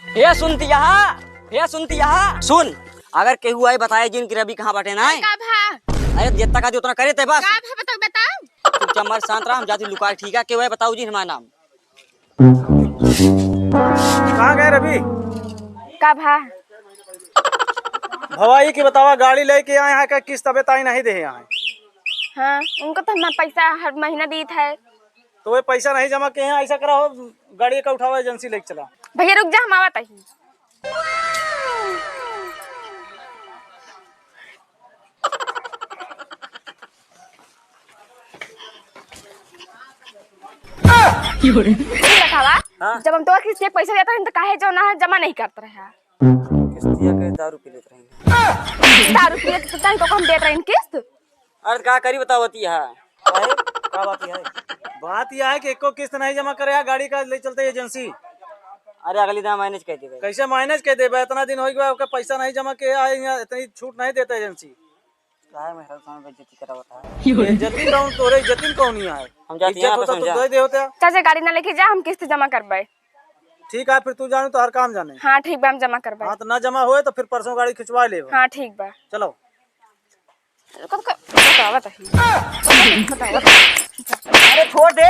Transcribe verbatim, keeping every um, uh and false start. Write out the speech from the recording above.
हे सुनती यहाँ, हे सुनती यहाँ, सुन, अगर केहू आए बताए जिन कि रवि कहाँ बाटे ना। का भा? अरे जितना कहा उतना करे ते बस। का भा बता, बताओ। चुपचाप मार शांत रहा, हम जाती लुका, ठीक है? केहू आए बताओ जी हमारा नाम। कहाँ गए रवि? का भा? भवाई की बतावा, गाड़ी लेके आए हैं, का किस्त अबे ताई नहीं दे आए? हाँ, उनको तो हम पैसा हर महीना दीत है। तो वे पैसा नहीं जमा किए हैं, ऐसा करा हो, गाड़ी का उठावा, एजेंसी लेके चला। भैया रुक जा, हम आवत ही। ई बतावा, हाँ? जब हम तोर किस्त के पैसा देत रहन, त काहे जो ना जमा नहीं करत रहे? किस्तिया के दारू पी लेत रहे। दारू पी लेत रहन, तो हम देत रहन किस्त? अरे का करी बतावती है? काहे? का बात है? बात यह है कि एको किस्त नहीं जमा करे है, गाड़ी का ले चलते एजेंसी। अरे अगली दिन मैनेज कर देबे। कैसे मैनेज कर देबे? इतना दिन हो गया, ओके पैसा नहीं जमा किया है, यहाँ इतनी छूट नहीं देता एजेंसी। काहे मेहरारू सामने बेइज्जती करावत है? इज्जती कौन तोरे, इज्जती कौन नहीं आए? हम जाती इज्जत हैं, होता तो समझा। दे दे होता। चाचा गाड़ी ना लेके जा, हम किस्त जमा करबे। ठीक है, फिर तू जाने तो हर काम जाने। हाँ ठीक बा, हम जमा करबे। हाँ तो ना जमा होए तो फिर परसों गाड़ी खिंचवा ले। हाँ ठीक बा। चलो। कब का बतावत है? बतावत है। अरे छोड़ दे।